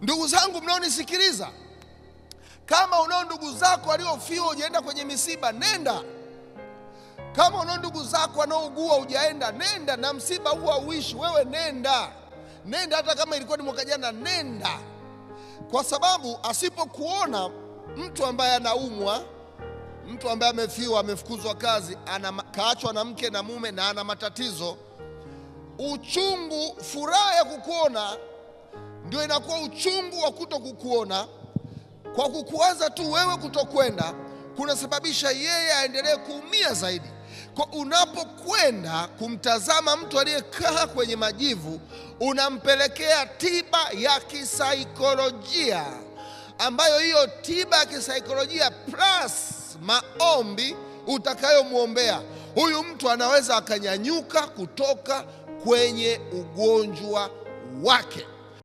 Ndugu zangu mnaonisikiliza, kama unao ndugu zako waliofiwa hujaenda kwenye misiba, nenda. Kama unao ndugu zako wanaougua hujaenda, nenda. Na msiba huo hauishi, wewe nenda, nenda, hata kama ilikuwa ni mwaka jana, nenda, kwa sababu asipokuona mtu ambaye anaumwa, mtu ambaye amefiwa, amefukuzwa kazi, kaachwa na mke na mume na ana matatizo, uchungu, furaha ya kukuona ndio inakuwa uchungu wa kuto kukuona. Kwa kukuanza tu wewe kutokwenda kunasababisha yeye aendelee kuumia zaidi. Kwa unapokwenda kumtazama mtu aliyekaa kwenye majivu, unampelekea tiba ya kisaikolojia, ambayo hiyo tiba ya kisaikolojia plus maombi utakayomwombea huyu mtu, anaweza akanyanyuka kutoka kwenye ugonjwa wake.